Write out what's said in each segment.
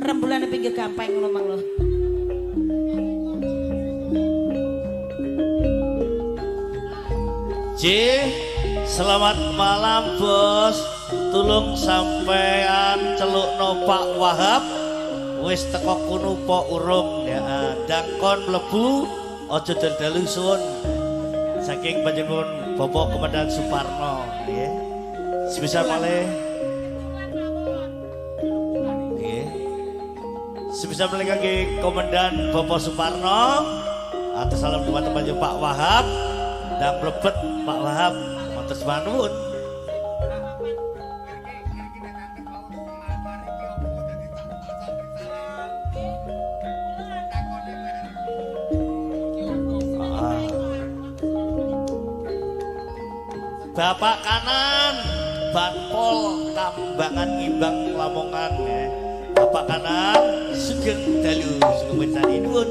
Rembulane pinggir gampang ngono mang lho. J, selamat malam bos. Tulung sampean celukno Pak Wahab. Wis teko kuno po urung ya. Dangkon mlebu aja dalu suwun. Saking panjenengan Bapak Komandan Suparno nggih. Sebisa malih nggih. Sebisa malih kangge Komandan Bapak Suparno atas salam dumateng panjenengan Pak Wahab. Dan mlebet Pak Wahab matur nuwun. Bapak kanan Banpol Kambangan Ngimbang Lamongan ya. Bapak kanan sugeng dalu sugeng mirsani nuwun.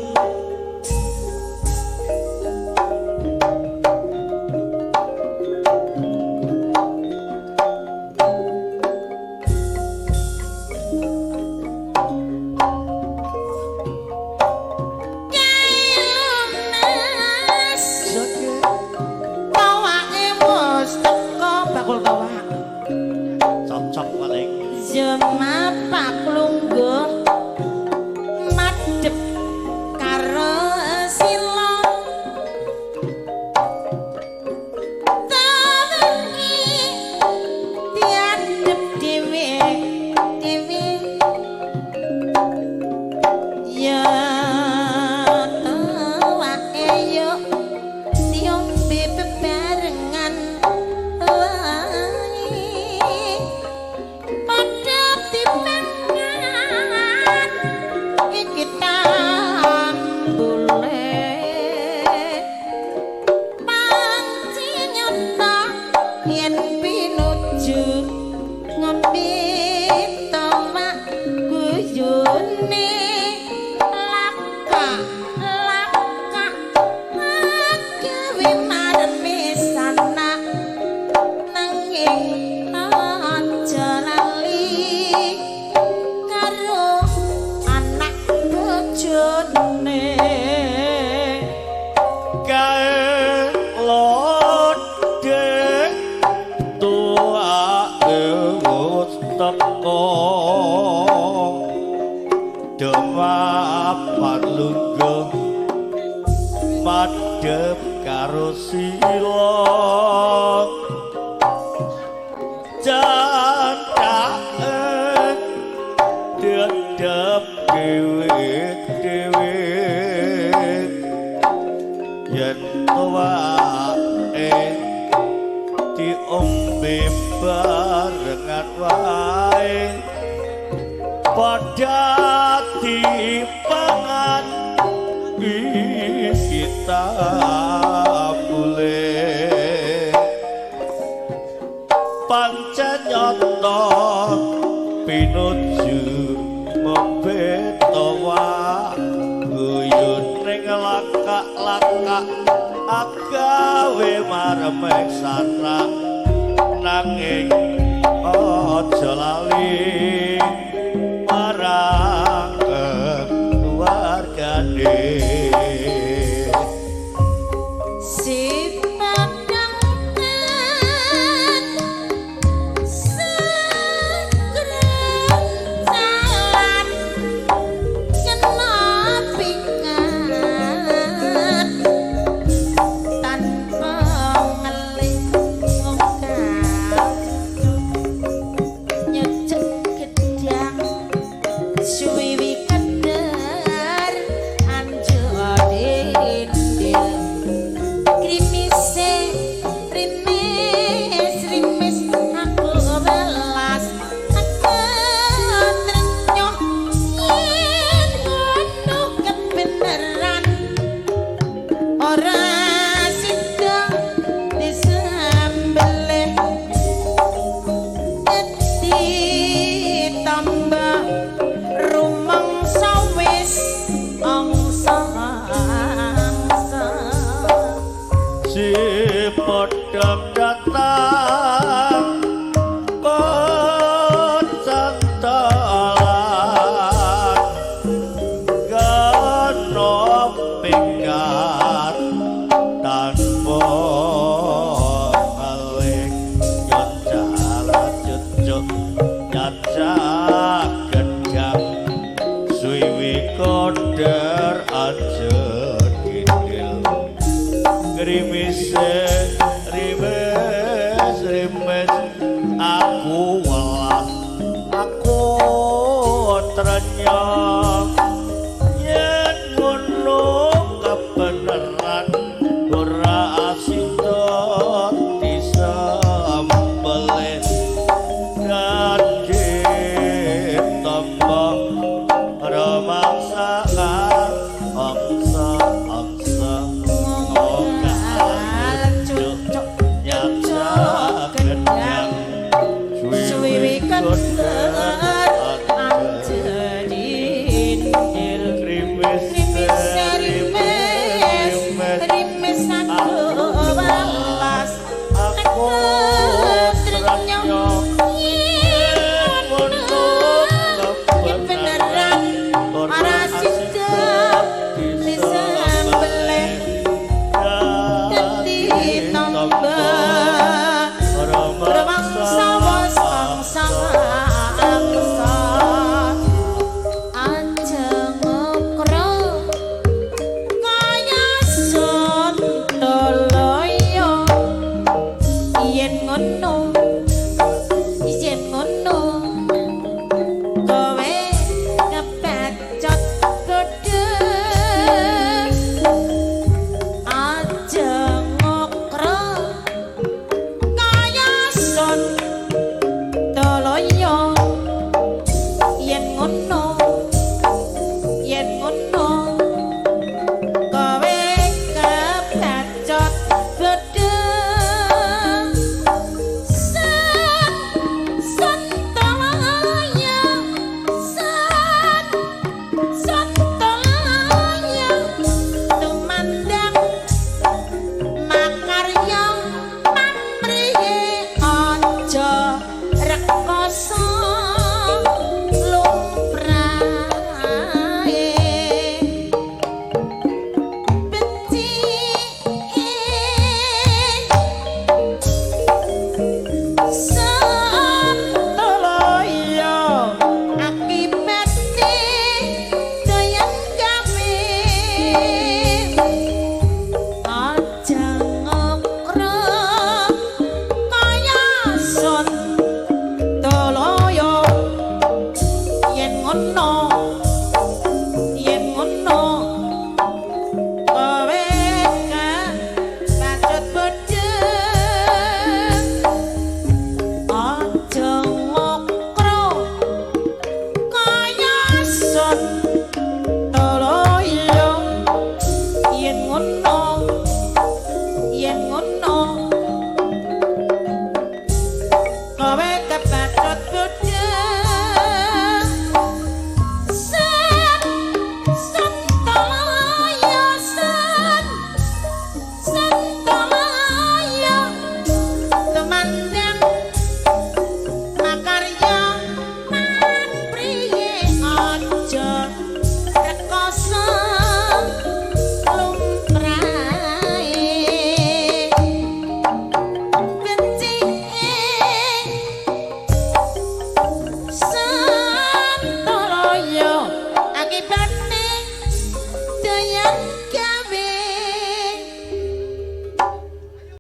keder aja dindil grimise rimes rimes aku welas aku trenyah yen ngono kebeneran ora asida disembelih dadi tamba rumangsa angsa angsa Cucuk nyacak gendang suwiwi keder aja dindil Rimis rimis rimis rimis aku welas aku trenyah yen ngono kebeneran ora sida disembelih dadi tamba rumangsa wis angsa angsa aja ngokro kaya sontoloyo yen ngono yen ngono kowe kebacot bodho aja ngokro kaya sontoloyo yen ngono yen ngono kowe kebacot bodho san sontoloyo san sontoloyo tumandang makarya pamrihe aja rekoso lumrahe becike Santoloyo akibate doyan gawe aja ngokro kaya sontoloyo yen ngono yen ngono kowe kebacut bodho aja ngokro kaya sontoloyo yen ngono yen ngono kowe kebacut bodho san sontoloyo san sontoloyo tumandang makarya pamriye aja rekoso lumrahe becike santoloyo akibate